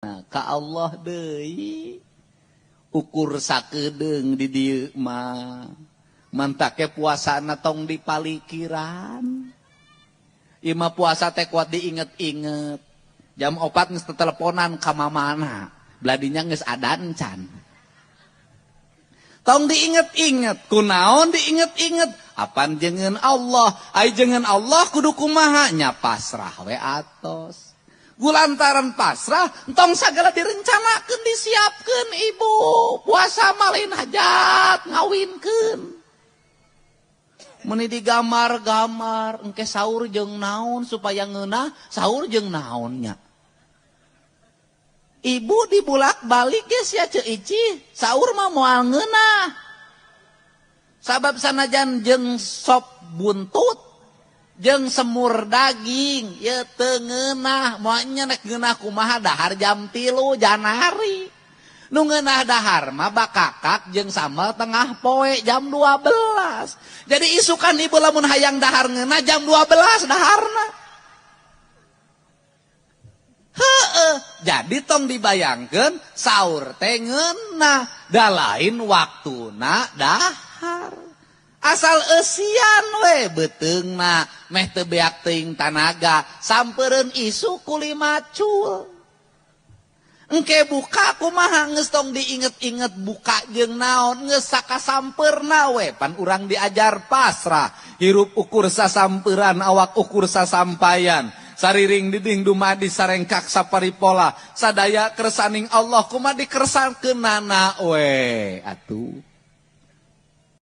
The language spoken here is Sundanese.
Ka Allah deui ukur sakedeung di dieu mah mantake puasana tong dipalikiran. Ieu mah puasa teh kuat diinget-inget. Jam 4 geus teteleponan ka mamana, beladinya geus adan can. Tong diinget-inget, kunaon diinget-inget? Apan jengen Allah, ai jengen Allah kudu kumaha? Nya pasrah we atos. Gulantaran pasrah, entong sagala direncanakeun, disiapkeun ibu. Puasa mah lain hajat, ngawinkeun. Meuni digamar-gamar, engke sahur jeung naon supaya ngeunah, sahur jeung naonnya. Ibu dibulak-balik ge sia Ceu Ici, sahur mah moal ngeunah. Sabab sanajan jeung sop buntut, jeung semur daging, ye teu ngeunah, moal nya nek ngeunah kumaha dahar jam 3 janari. Nu ngeunah dahar mah bakakak jeung sambal tengah poe jam 12. Jadi isukan ibu lamun hayang dahar ngeunah jam 12 daharna. Heeh, jadi tong dibayangkeun sahur teh ngeunah, da lain waktuna dahar. Asal eusian we beuteungna meh teu beak teuing tanaga, sampereun isuk kuli macul. Engke buka kumaha geus tong diinget-inget buka jeung naon, geus sakasampeurna we pan urang diajar pasrah, hirup ukur sasamperan, awak ukur sasampayan. Sariring diding dumadi sarengkak saparipola, sadaya kersaning Allah kumaha dikersakeunana we atuh.